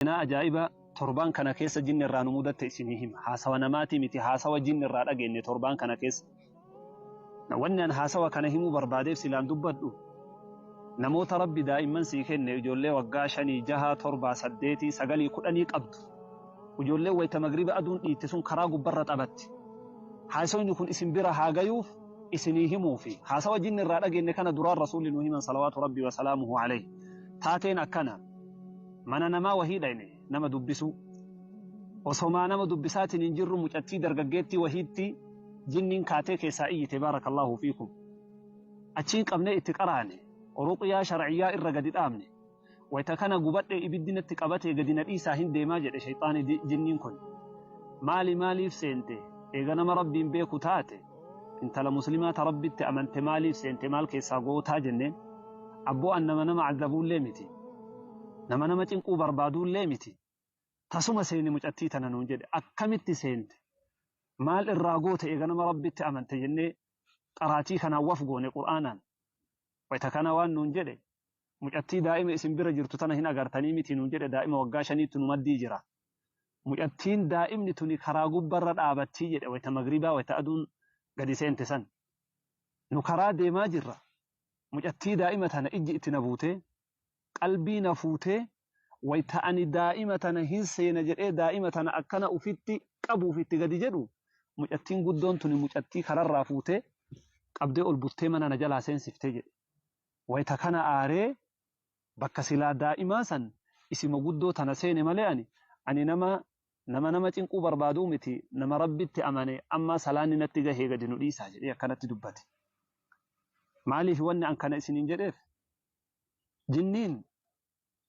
Seenaa ajaa'iba torbaan kana keessa jinni irraa nu mudatte isinii hima. Haasawa namaatii miti, haasawa jinni irraa dhageenye torbaan kana keessa. Wanni an haasawa kana himuu barbaadeef silaan dubbadhu, namoota Rabbi daa'imman sii kenne, ijoollee waggaa 5, 6, 7, 8, 9, 10 qabdu. Ijoolleen wayta magriba aduun dhiitte sun karaa gubbarra taphatti. Haasawni kun isin bira haa gayuuf isinii himuufi. Haasawa jinni irraa dhageenye kana duraan Rasuulli nu himan salawaatu Rabbii wa salaamuhu alayhi. Taateen akkana. Mana namaa wahii dhayne nama dubbisuu. Osomaa nama dubbisaatiin hin jirru mucattii dargaggeettii wahiitti jinniin kaatee keessaa iyyite, baarakallaahu fiikum. Achiin qabnee itti qaraane, ruqyaa shar'iyyaa irra gadi dhaabne. Wayta kana gubadhee ibiddi natti qabatee gadi na dhiisaa hin deemaa jedhe shayxaani jinniin kun. Maali, maaliif seente? Eega nama Rabbiin beeku taate, intala muslimaa ta Rabbitti amante maaliif seente, maal keessaa gootaa jenneen. Abboo, an nama nama azabuullee miti. Nama nama cinquu barbaaduullee miti. Tasuma seeni mucattii tana nuun jedhe. Akkamitti seente? Maal irraa goote eega nama Rabbitti amante jennee qaraatii kanaan waf goone Qur'aanaan. Wayta kana waan nuun jedhe, mucattii daa'ima isin bira jirtu tana hin agartanii miti nuun jedhe, daa'ima waggaa 5tti nu maddii jira. Mucattiin daa'imni tuni karaa gubbarra dhaabattii jedhe wayta magribaa, wayta aduun gadi seente san. Nu karaa deemaa jirra. Mucattii daa'ima tana ijji itti na buutee, qalbii na fuutee, wayta ani daa'ima tana hin seena jedhee daa'ima tana akkana ufitti qabuuf itti gadi jedhu, mucattiin guddoon tuni mucattii kararraa fuutee qabdee ol buttee mana na jalaa seensiftee jedhe. Wayta kana aaree bakka silaa daa'imaa san isima guddoo tana seene malee ani nama nama cinquu barbaaduu miti, nama Rabbitti amane, amma salaanni natti gahee gadi nu dhiisaa jedhee akkanatti dubbate. Maaliif wanni an kana isiniin jedheef, jinniin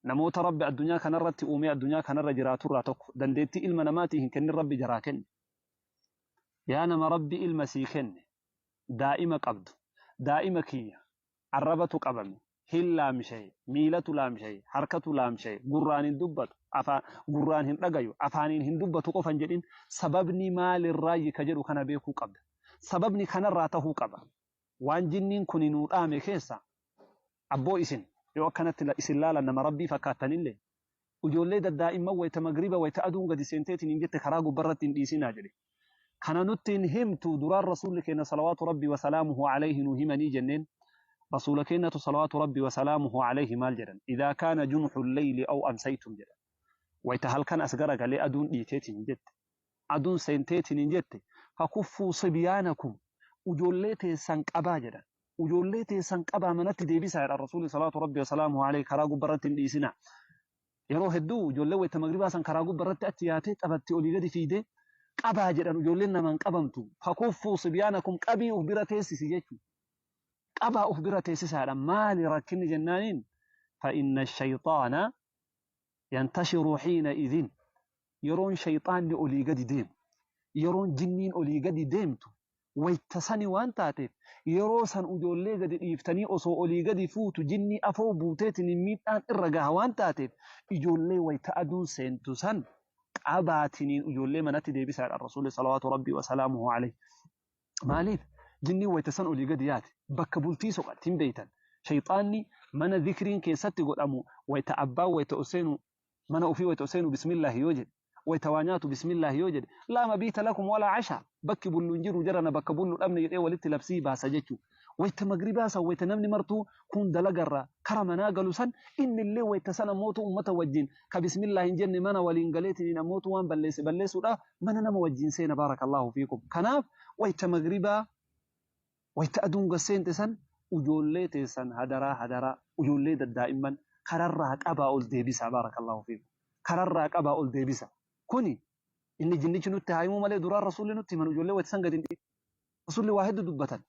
namoota Rabbi addunyaa kanarratti uumee addunyaa kanarra jiraaturraa tokko, dandeettii ilma namaatii hin kennin Rabbi jaraa kenne. Yaa nama Rabbi ilma sii kenne, daa'ima qabdu, daa'ima kiyya arrabatu qabame, hin laamshaye, miilatu laamshaye, harkatu laamshaye, gurraan hin dubbatu, afaan gurraan hin dhagayu, afaaniin hin dubbatu qofa hin jedhin, sababni maalirraayi ka jedhu kana beekuu qabda. Sababni kanarraa tahuu qaba. Waan jinniin kun nuu dhaame keessa, abboo, isin yoo akkanatti isin laalan nama Rabbii fakkaattanillee, ijoollee daddaa'imman wayta magriba, wayta aduun gadi seenteetiin hin jette karaa gubbarratti hin dhiisinaa jedhe. Kana nutti hin himtu, duraan Rasuulli keenya salawaatu Rabbii wasalaamuhu alayhi nu himanii jenneen. Rasuula keenyatu salawaatu Rabbii wasalaamuhu alayhi maal jedhan? Idaa kaana junxu leyli aw amsaytum jedhan. Wayta halkan as garagalee aduun dhiiteetiin hin jette, aduun seenteetiin hin jette, fakuffuu sibyaanakum, ijoollee teessan qabaa jedhan. Ijoollee teessan qabaa manatti deebisaa jedhan Rasuulli salawaatu Rabbii wasalaamuhu alayhi, karaa gubbarratti hin dhiisinaa. Yeroo hedduu ijoollee wayta magribaa san karaa gubbarratti achi yaatee taphatti olii gadi fiidee, qabaa jedhan. Ijoolleen namaan qabamtu. Fakuffuu sibyaanakum, qabii uf bira teessisi jechuudha. Qabaa uf bira teessisaadha. Maali rakkinni jennaaniin, fa inna shayxaana yantashiru xiina idin, yeroon shayxaanni olii gadi deemu, yeroon jinniin olii gadi deemtu wayta sani waan taateef, yeroo san ijoollee gadi dhiiftanii osoo olii gadi fuutu jinnii afoo buuteetiin miidhaan irra gaha waan taateef, ijoollee wayta aduun seentu san qabaatiniin ijoollee manatti deebisaadha Rasuulli salawaatu Rabbii wasalaamuhu alayhi. Maaliif jinniin wayta san olii gadi yaate bakka bultii soqatti hin beeytan. Shayxaanni mana zikriin keessatti godhamu, wayta abbaan wayta ol seenu, mana ofii wayta ol seenu bismillaahi yoo jedhe, wayta waa nyaatu bismillaahi yoo jedhe, laa mabiita lakum walaa cashaa, bakki bullu hin jiru jarana, bakka bullu dhabne jedhee walitti labsii baasa jechuu. Wayta magribaa san, wayta namni martuu kun dalagarraa kara manaa galu san, innillee wayta san ammootu ummata wajjin ka bismillaa hin jenne mana waliin galeetiniin ammootu waan balleesse balleessuudhaaf mana nama wajjin seena, baarakallaahu fiikum. Kanaaf wayta magribaa, wayta aduun gad seente san, ijoollee teessan hadaraa hadaraa, ijoollee daddaa'imman kararraa qabaa ol deebisaa, baarakallaahu fiikum, kararraa qabaa ol deebisa. Kuni inni jinnichi nutti haa himuu malee duraan Rasuulli nutti himan, ijoollee wayta san gadi hin dhiisin. Rasuulli waa hedduu dubbatan.